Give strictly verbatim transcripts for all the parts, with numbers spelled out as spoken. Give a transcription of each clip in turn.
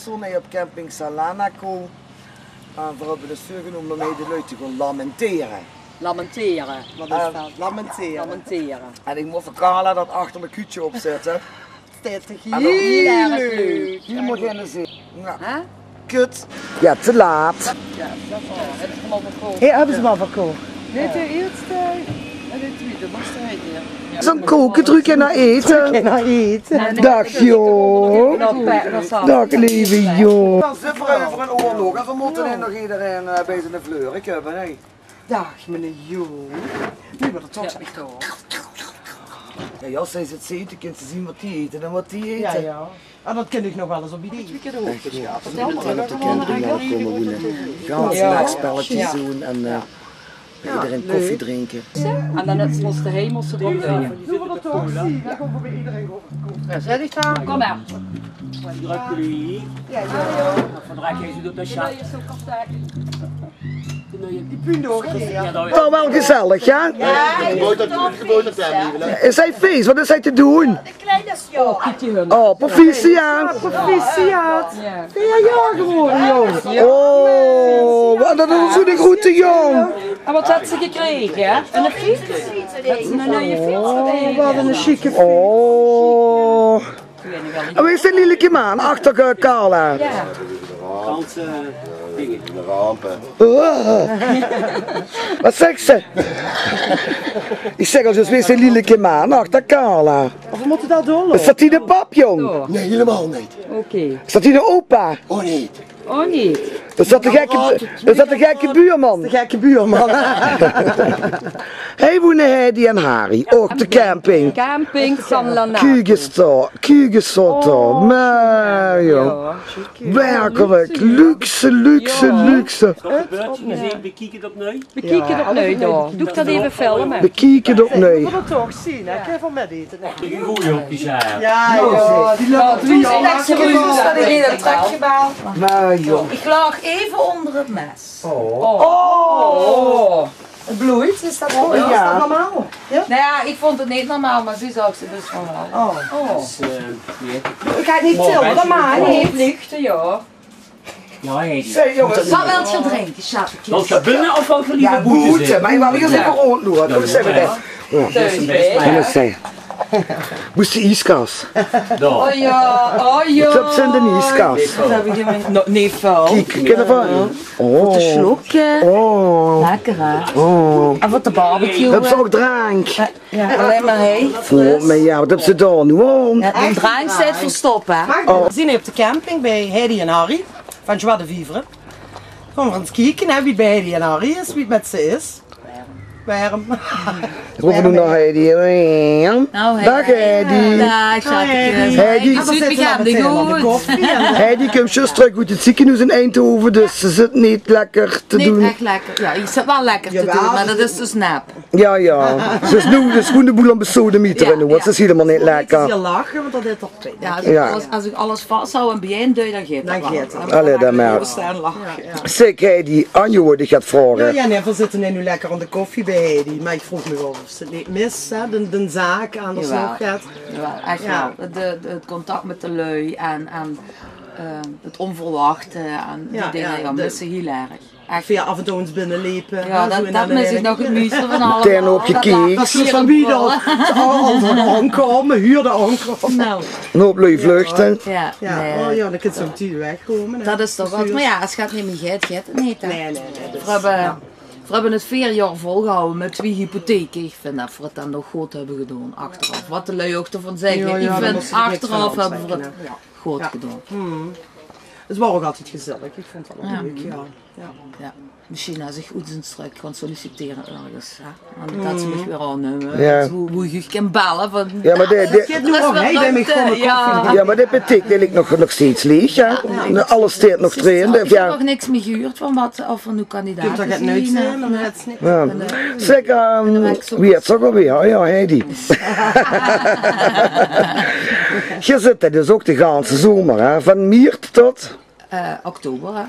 Toen hei op camping Salanaco, eh, veer höbbe dus veurgenómme óm hei de lui te gaon lamentere. Lamentere. Wat is dat? Lamentere. Lamentere. En ich mót veur Carla dat achterlike huudje opzètte. Steit toch hiel leuk. Hielemaol geine zin. Jao. Hè? Kut. Jao, te laat. Jao, dat is waor. Höbbe ze 'm al verkoch? Jao, höbbe ze 'm al verkoch. Nae, de ierste en de twiede, mós te hei weer. Zoe'n koke, trök nao ete. Trök nao ete. Daag, jóng. Daag, leve jóng. Dan zeen veer euver 'n oor nog. En veer mótte nog ederein, eh, bie zien vleurke höbbe, hè. Daag, meneer Jóng. Noe, mer dat toch. Jao, jao, es ze 't zeet, dan kins se zeen wat die ete en wat die ete. Jao, jao. Ah, dat kin ich nog waal ins op idee. Ech, jao. Vertèl mer. Gans leuk spelletjes doon en, eh, bie ederein koffie drinke. En dan net zoewie de hemelse van de... Jao, zèt dich dao. Kóm mer. Jao, jao. Toch waal gezellig, jao? Is hei fees? Wat is hei te doon? Oh, proficiat. Proficiat. Veer jaor gewore, jóng. Oh, wat, dat is zoe'n groete jóng. En wat höbs se gekrege, hè? 'n Fiets? Höbs se 'n nuuje fiets gekrege? Oh, wat 'n sjieke fiets. Oh. En wae is dae lielike maan achter, eh, Carla? Jao. Ganse dinger. Oh. Wat zaes se? Ich zèk al, dus wae is dae lielike maan achter Carla? Of veer mótte dao door. Is dat dien pap, jóng? Nae, hielemaol neet. Oké. Is dat dien opa? Oh, neet. Oh, neet. Is dat de gekke, is dat de gekke buurman? De gekke buurman. Hei woene Heidi en Harry, ouch op de camping. Camping San Lana. Kugestorte, kugestorte. Oh, mer jao. Jao. Werkelik, luxe, luxe, luxe. Bekiek 't opnui. Bekiek 't opnui, dao. Doog dat eve filme. Bekiek 't opnui. Ich wil 't toch zeen, hè. Ich gaon eve mit ete. Jao, jao, die löp... Mer jóng. Ich laog eve ónger 't mes. Oh. Oh. 't Bloeit, is dat good? Jao. Is dat normaal? Jao? Noe jao, ich vónj 't neet normaal, mer zie zaog 't dus van waal. Oh. Ich gaon 't neet tille, dat maag neet. Vleugte, jao. Jao, hè. Zèk, jónges. Wat wils se drinke, sjatteke? Wils se binne of wils se leever boete zeen? Boete, mer ich wèl hie zeker róndjloupe. Jao, dat is 't bèste. Jao, dat is 't. Wo is de ieskas? Dao. Oh jao, oh jao. Wat höbs se in de ieskas? Nog neet väöl. Kiek, kin d'r van. Oh. Veur te sjlókke. Oh. Lekker, hè? Oh. En veur te barbecuen. Höbs se ouch drank? Jao, allein mer heet. Oh, mer jao, wat höbs se dao noe aan? Jao, de drank steit verstop, hè? Oh. Veer zien hie op de camping bie Heidi en Harry van Joie de Vivre. Kómme veer ins kieke, hè, wie 't bie Heidi en Harry is, wie 't mit ze is. Werm. Rope v'r noe nao Heidi. Daag, Heidi. Daag, sjatteke. Heidi. Heidi kump zjus trök oet 't zeekenhoes in Eindhoven, dus ze zit neet lekker te doen. Neet ech lekker. Jao, ze zit waal lekker te doen, mer dat is dus nep. Jao, jao. Ze is noe, ze is gewoen de boel aan 't besodemietere noe, want ze is hielemaol neet lekker. Jao, es, es ich alles vashou en bie-ein duj, dan geit 't waal. Allee, dan mer. Zèk, Heidi, Anje wól dich get vraoge. Jao, jao, nae, veer zitte noe lekker aan de koffie bie Heidi, mer ich vroog mich aof of ze 't neet mis, hè, de, de zaak, anders nog get. Jawaal, ech waal. De, de, 't contact mit de lui en, en, eh, 't ónverwachte en die dinger, jao, mis se hiel erg. Ech. Veer aaf en toe ins binnelepe, hè, dat mis ich nog 't meiste van allemaol. Metein opgekiek. Dat ze van wie dan al, al aankómme, huurde aankómme. Noe. 'n Hoop lui vluchte. Jao, nae. Oh jao, dan kins se ouch die wegkómme, hè. Dat is toch get. Mer jao, es 't neet mie geit, geit 't neet, hè. Nae, nae, nae. Veer höbbe, veer höbbe 't veer jaor volgehawwe mit twie hypotheke. Ich vinj dat veer 't dan nog good höbbe gedoon, achteraaf. Wat de lui ouch d'rvan zègke. Jao, jao, ich vinj, achteraaf höbbe veer 't good gedoon. 't Waor ouch altied gezellig, ich vónj 't waal leuk, jao. Jao. Mesjien es ich oets ins trök kan sollicitere örges, hè. En dat ze mich weer aonnummen. Jao. Wie, wie ich kin belle van... Jao, mer de, de... Jao, mer dat beteikent eigelik nog, nog steeds leeg, hè. Jao. Alles steit nog d'rin, dus jao. Ich höb nog niks mie gehuurd van wat, of er noe kandidaat is. Jao. Zèk, ehm, wie hèt ze ouch alweer? Jao, Heidi. Geer zit hie dus ouch de ganse zomer, hè? Van miert tot? Eh, oktober, hè.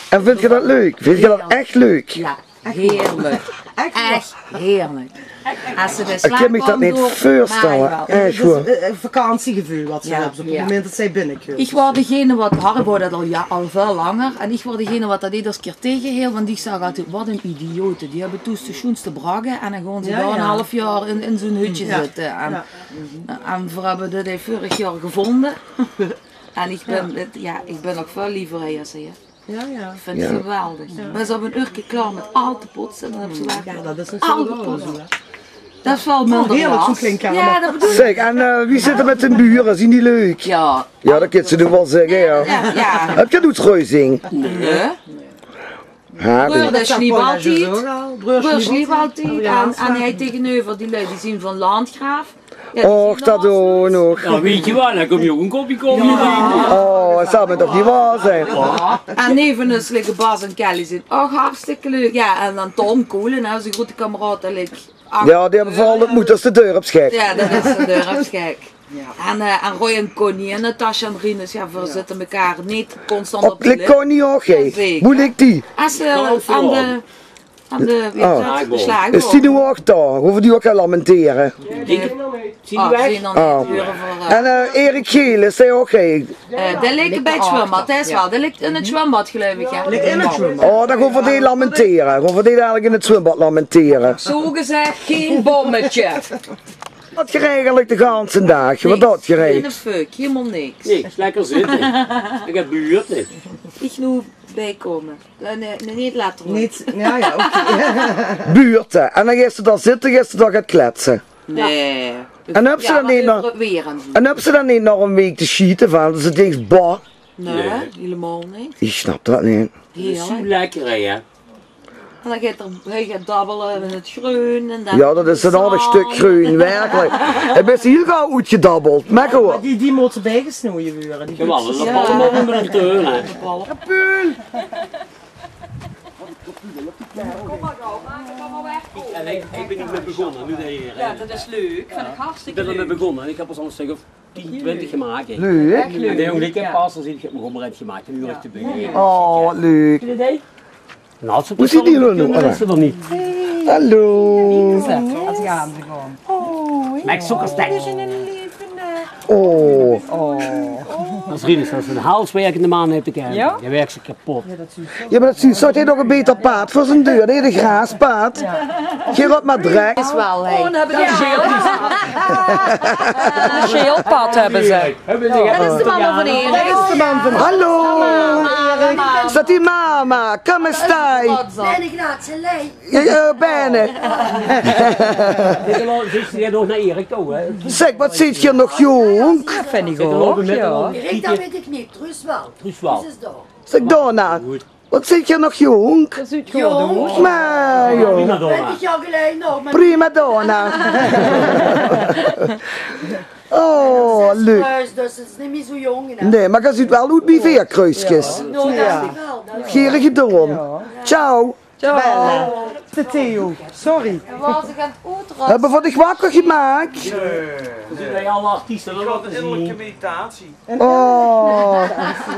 En vindj geer dat leuk? Vindj geer dat ech leuk? Jao. Heerlijk. Echt heerlijk. Als ze de slaapkamer door, maar wel. Echt, hoor. Het is, eh, vakantiegeveul wat ze hebben op het moment dat zij binnenkomen. Ich waor degene wat, Harry waor det al, ja, al väöl langer. En ich waor degene wat det eder kier tegehiel, want ich zag altied: "Wat ein idiote. Die höbbe thoes de sjoenste bragge en dan gaon ze dao ein haaf jaor in, in zo'n hutje zitte." En, en veer höbbe dit hei veurig jaor gevónje. En ich bin, ja, ich bin nog väöl leever hei as hei. Ja, ja. Ich vind het geweldig. Ja. Bès op ein uurke klaor mit al te potse, dan höbs se al gepotst. Det is waal minder last. Heerlijk, zo'n klein kamer. Ja, det bedoel ich. Zeg, en, eh, wie zit het met de buren? Zien die leuk? Ja. Ja, det kins se noe waal zegge, ja. Ja, ja. Höbs se oetruzing? Nee. Broor, det sliep altied. Broor sliep altied. En, en hei tegeneuver, die lui, die zien van Landgraaf. Och, det doon v'r nog. Ja, weit se waal, dan kums se ouch ein kopje koffie drinke. Oh, det zal toch neet waor zeen. En neve ós ligke Bas en Kelly, zien ouch hartstikke leuk. Ja, en dan Ton Kolen, hè, ozze groete kameraod, dae ligk achter. Ja, die höbbe veural de moed, det is de dörpsgek. Ja, det is de dörpsgek. Ja. En, eh, en Roy en Connie en Natasja en Rinus, ja, veer zitte mekaar neet constant op de lip. Ligk Connie ouch, hè? Zeker. Boe ligk die? As, eh, aan de Aan de, wie is det? Slaagboom. Is die noe ouch dao? Hove die ouch te lamentere? Zien die weg? En, eh, Erik Gelen, is dae ouch hei? Eh, dae ligk bie 't zwumbad, dae is waal. Dae ligk in 't zwumbad, geluif ich, hè? Ligk in 't zwumbad. Oh, dan gaon v'r dae lamentere. Gaon v'r dae dalik in 't zwumbad lamentere. Zo gezegd, geen bommetje. Wat doot geer eigelik de ganse daag? Wat doot geer? Geine fuck, hielemaol niks. Niks, lekker zitte. Ich höb buurte. Ich noe bijkómme. Eh, nee, nee, neet later. Neet, ja, ja, oké. Buurte. En dan geis se dao zitte, geis se dao gaon kletse. Nee. En höbs se dan neet nog, en höbs se dan neet nog ein week te sjiete van, det se dinks: "Bah." Nee, hielemaol neet. Ich snap det neet. Heerlijk. Zo lekker, hè? En dan geit 'r, hei geit dabbele in 't greun en dan... Ja, det is ein aardig stök greun, werkelik. Hei bis se hiel gaw oetgedabbeld. Mer good. Mer die, die mótte bijgesnoje waere. Die... Jawel, det is allemaol mit ein teun, hè. Kom maar gauw, maar dan gaan we weg. En ich, ich bin neet mit begós, noe de hie. Ja, det is leuk. Vind ich hartstikke leuk. Ich bin d'r mit begós en ich höb pas al ein stök of tien, twintig gemaak, hè. Leuk. Echt leuk. En de jóng, ich höb pas al, ich höb nog mer ein gemaak, noe höb ich te beginne. Oh, wat leuk. Wie zien die noe? Hallo. Maak sokkerstek. Oh. As Rinus, det is ein halswerkende man, höb ich. Ja? Dae werk zich kapot. Ja, mer det zuus se, haet nog ein beter paad veur zien deur. Dae haet ein graaspaad. Geer op mer drek. Is waal, hè. Oh, dan höbbe die ein sjeel. Ein sjeelpad höbbe ze. Det is de mama van Erik. Det is de man van... Hallo. Mama. Is det die mama? Come stai? Ben ich naad ze lei? Ja, ja, bijna. Zuus se nog nao Erik toe, hè? Zeg, wat zeet geer nog jónk? Det vind ich ouch, ja. Erik, det weit ich neet. Truus waal. Truus waal. Zeg, Donna. Wat zeet geer nog jónk? Jónk? Mer, jóng. Prima donna. Prima donna. Oh, leuk. Zes kruis, dus het is neet mier zo jónk, hè? Nee, mer geer zuut waal oet wie veer kruuskes. Noe, det is waal. Gaer gedoon. Ciao. Ciao. Belle. Theo, sorry. Höbbe v'r dich wakker gemaak? Nee. Zien wej alle artieste? Innerlijke meditatie. Oh.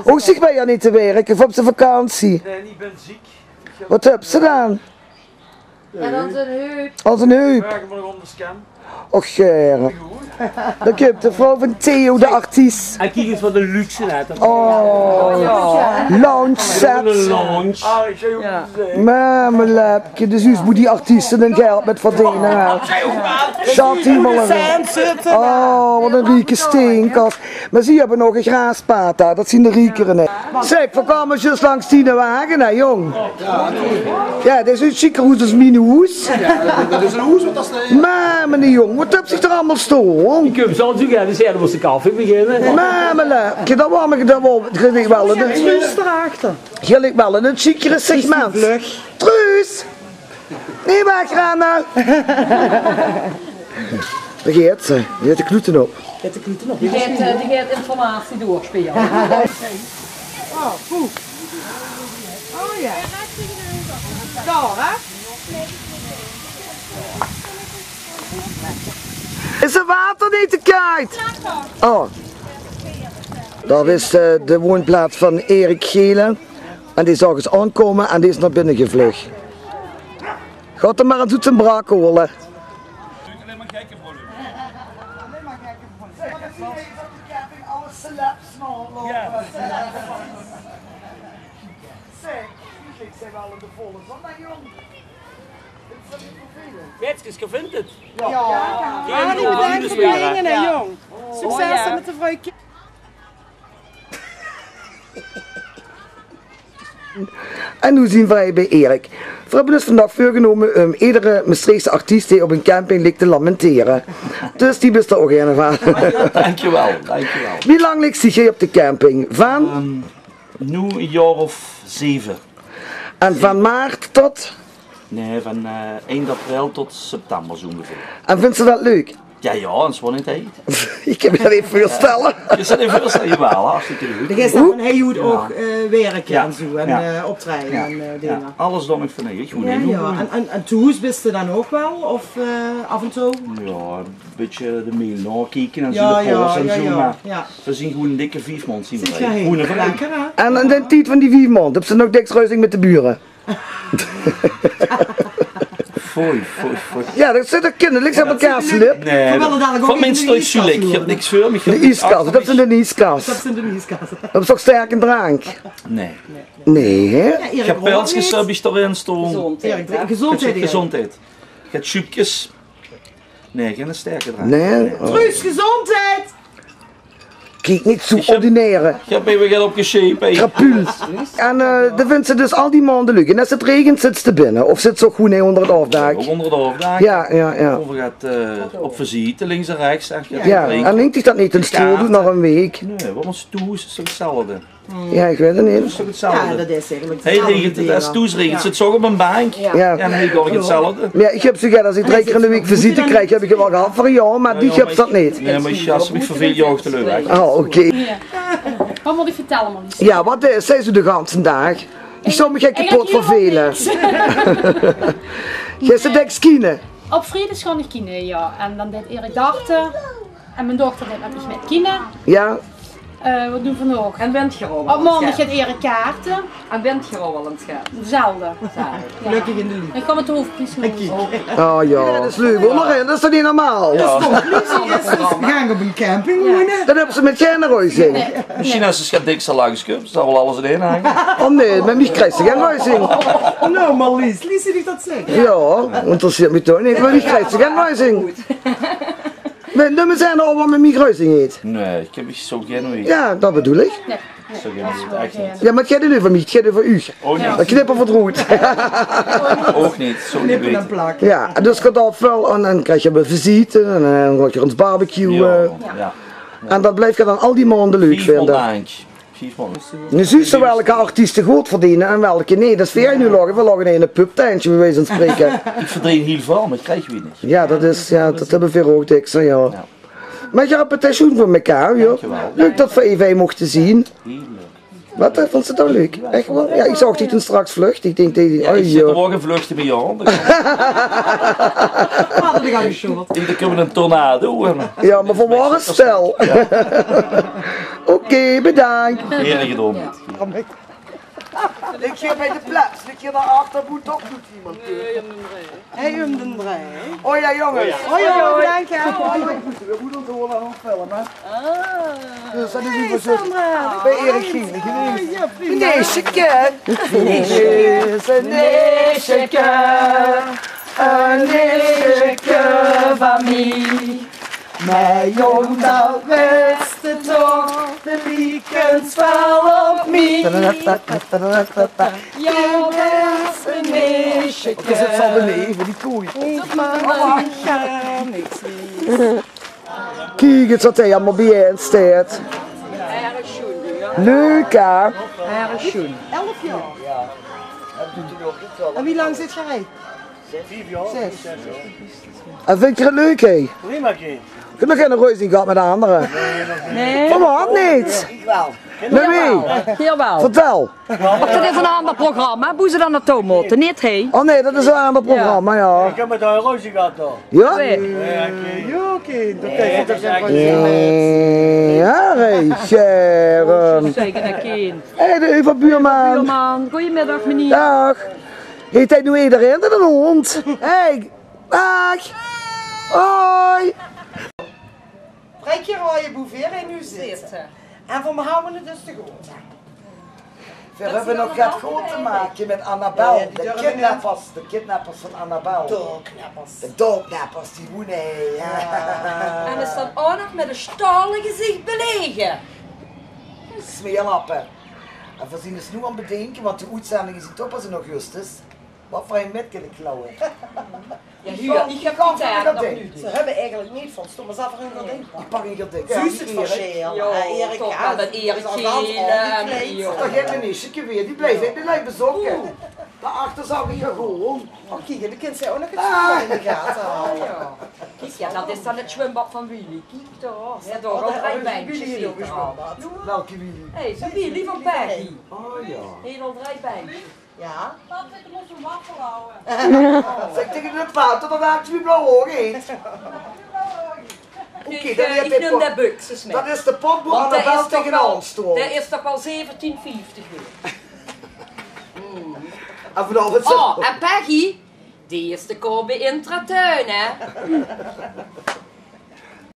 Hoofs dich bie dich neet te werke, of op de vakantie? Nee, ich bin ziek. Wat höbs se dan? Ja, dan zien heup. Al zien heup. Morge nog óngerscan. Och, Gere. Dan kump de vrouw van Theo, de artiest. En kiek ins wat ein luxe, hè. Oh. Lounge set. Ein lounge. Mamelepke, dus zuus boe die artieste hun geld mit verdeene, hè. Sjatte, die malle. Oh, wat ein rieke steenkas. Mer zie höbbe nog ein graaspaad, hè. Det zien de riekere, hè. Zeg, veer kómme zjus langs diene wage, hè, jóng. Ja, det is ein sjieker hoes as mien hoes. Mer, mien jóng, wat höbs se d'r allemaol stoon? Ich höb zoe zoe gaer, dus ja, dan mós de koffie beginne. Mamelepke, det waor, det waor, det ligk waal in 't, det ligk waal in 't sjiekere segment. Truus! Neet wegrenne! Dao geit ze. Die haet de kloete op. Die haet de kloete op. Die geit, eh, die geit informatie doorspeule. Oh, poeh. Oh ja. Dao, hè? Is 't water neet te kaad? Oh. Det is, eh, de woonplaats van Erik Gelen. En dae zaog ós aankómme en dae is nao binne gevlug. Kan 'r mer ins oet zien brak hole. Zeg, ik zeg wel in de volle zon, hè, jong. Is dat niet vervelend? Wetskes, ge vindt het? Ja. Ja. Geen bedankt voor de dingen, hè, jong. Succes met de vrouw. En noe zien v'r hie bij Erik. V'r höbbe us vandaag veurgenome um edere Mestreechse artiest die op 'n camping ligk te lamentere. Dus die bis d'r ouch eine vaan. Dankjewel, dankjewel. Wie laank ligks diech hie op de camping? Vaan? Ehm, noe e jaor of zeve. En vaan maart tot? Nee, vaan, eh, eind april tot september zoe oongeveer. En vinds te dat leuk? Ja, ja, en zwoon heet. Ik kan miech dat neet veurstelle. Is dat neet veurstelle? Jawel, hartstikke leuk. De geis daan vaan hei oet ouch, eh, werke en zoe, en, eh, optrejje en, eh, dinger. Alles doen iech vaan hei oet. Ja, ja. En, en, en thoes bis te daan ouch wel, of, eh, aof en touw? Ja, e bitteke de mail naokieke en zoe, de post en zoe, meh veer zien gewoen 'n dikke vief maond zien veer hei. Lekker, hè? En in d'n tied vaan die vief maond, höbs te nog dèks ruizing mèt de bure? Foei, foei, foei. Ja, dat zit er kinderlijk aan elkaar slip. Nee, vaan mins thoes zoe lek. Iech höb niks veur miech. De ieskas, dat is in de ieskas. Dat is in de ieskas. Dat is toch sterke drank? Nee. Nee, hè? Ja, Erik, pilskes höb iech d'rin stoon. Gezondheid, hè? Gezondheid. Gezondheid. Get sjoepkes. Nee, gein sterke drank. Nee? Nee. Truus, gezondheid! Kiek, neet zoe ordinere. Iech höb eve get opgesjeep, hè. Krapul. En, eh, de vinds te dus al die maonde leuk. En es 't regent, zits te binne. Of zits te ouch gewoen hei oonder 't aofdaak? Ouch oonder 't aofdaak. Ja, ja, ja. Of get, eh, op visite, links en rechs. Ja, en hingk diech dat neet in stool, doot nog 'n week. Nee, want thoes is 't 'tzelfde. Ja, iech weit 't neet. Dat is toch 'tzelfde? Ja, dat is eigelek 'tzelfde. Hei regent 't, es thoes regent 't, zits te ouch op 'n baank. Ja. En hei doon iech 'tzelfde. Ja, iech höb zoe get, es iech drei kier in de week visite krijg, höb iech 't wel gehad veur e jaor, meh diech höbs dat neet. Nee, meh iech, es iech miech verveel, jaog iech de leuch weg. Ah, oké. Wat moot iech vertèlle, Marlies? Ja, wat is, zeis te de ganse daag? Iech zouw miech ech kepot vervele. Geis te dèks kiene? Op vriedes gaon iech kiene, ja. En daan deit Erik darte. En mien dochter deit mèt miech mèt kiene. Ja. Eh, wat doen v'r nog? En wint geer al ins get? Op maondig geit Erik kaarte. En wint geer al ins get? Zelde. Zelde. Ja. Gelökkig in de lief. Iech kom mèt de hoofdpries nao hoes. Oh ja, dat is leuk. Wonderlijk, dat is toch neet normaal? Ja. Dat is toch, Lucie is dus gegange op 'n camping woene? Dat höbbe ze mèt gein ruizing. Nee. Mesjiens es ze get dèks laangs kump, zal wel alles in ein hange. Oh nee, mèt miech krijg ze gein ruizing. Nou, Marlies, lies ze diech dat zègke? Ja, interesseert miech toch neet, mèt miech krijg ze gein ruizing. Meh, meh zien d'r al wat mèt miech ruizing heet? Nee, iech höb zoe gein idee. Ja, dat bedoel iech. Nee. Zoe gein idee, ech neet. Ja, meh 't geit neet euver miech, 't geit euver uuch. Oh, nee. Dat knippe v'r d'roet. Ouch neet, zoe neet weite. Ja, en dus geit dat wel, en daan krijg geer weer visite, en daan gaot geer ins barbecuen. Ja, ja. En dat blijf geer daan al die maonde leuk vinde. Vief maond. Noe zuus te welke artieste good verdeene en welke neet. Dat is veur uuch noe laoge, veer laoge in e pubtentje, bij wijze vaan spreke. Iech verdeen hiel väöl, meh iech krijg weinig. Ja, dat is, ja, dat höbbe veer ouch dèks, ja. Ja. Meh geer höb 't sjoen veur mekaar, joh. Dankjewel. Leuk tot veer eve hei mochte zien. Hiel leuk. Wat, eh, vónds te dat leuk? Ech wel? Ja, iech zaog diech toen straks vluchte. Iech dink, ja, iech zit d'r ouch in vluchte mèt Jan. Iech dink, d'r kump 'n tornado, hè. Ja, meh veur waor, stel. Oké, bedaank. Gaer gedoon. Iech gaon bij de plaats. Iech gaon nao achter, boe toch nog emes. Hey, um d'n drei. Oh ja, jonges. Hoi, hoi, bedaank, hè. Hoi, hoi. Veer mote ós gewoen aon 't filme, hè. Ah. Dus dat is... Hey, Sandra. Bij Erik Gielen gewees. Ja, prima. Neesjeke. Neesjeke. E neesjeke vaan miech. Meh jóng, dat wèts te toch, de liekes vèlle op miech. Ja, dat is e neesjeke. Wat is 't van de neef, die koei? Iech maag niks. Kiek ins wat hei allemaol bijein steit. Leuk, hè? Erg sjoen. Elf jaor. En wie laank zit geer hei? Zès. En vindj geer 't leuk, hè? Prima, kind. Geer höb nog gein ruzie gehad mèt de andere? Nee. Veur waat neet? Iech wel. Mèt wee? Geer wel. Vertèl. Meh dat is 'n aander programma, boe ze daan nao touw mote, neet hei. Oh nee, dat is 'n aander programma, ja. Iech höb mèt häör ruzie gehad, toch? Ja? Nee. Ja, kind. Ja, hey, Sharon. Hey, de euverbuurman. Buurman, goeiemiddag, meneer. Daag. Heet heet noe ederein 'ne hoond? Hey, daag. Hoi. Trèk d'r raoje boe veer in noe zitte. En veer hawwe 't dus te good. Veer höbbe nog get good te make mit Annabel. De kidnappers, de kidnappers van Annabel. De doorknappers. De doorknappers, die woene, ja. En is dan ouch nog mit e sjtaole gezich belege. Smeerlappe. En veer zien dus noe aan 't bedinke, want de oetzending is toch pas in augustus. Wat veur ein mit kin ich klauwe? Ja, huur, ich höb die taart nog neet. Ze höbbe eigelik neet van stom, mer ze höbbe ein gordijn. Ich pak ein gordijn. Zuus 't versjil? Ja, Erik, toch waal, det Erik gans aangekleid. Dao geit mien nichtje weer, die blief in de lei bezoeke. Dao achter zag ich gewoon. Oh, kiek, dan kint ze ouch nog 't spel in de gate haoje. Kiek, ja, det is dan 't zwumbad van Willy. Kiek toch, ze höbbe al drie benkjes. Welke Willy? Hey, zo'n Willy van Peggy. Oh ja. Hiel al drie benkjes. Ja. Pap, ich mót ein waffel haoje. Zèk taenge de pater det d'r twie blauw ouge haet. Oké, ich, eh, ich num de bukses mit. Det is de pot boe Annabel taenge staot. Dae is toch waal zeventien vieftig waerd. En vanaovend... Oh, en Peggy, die is te koup bie Intratuin, hè?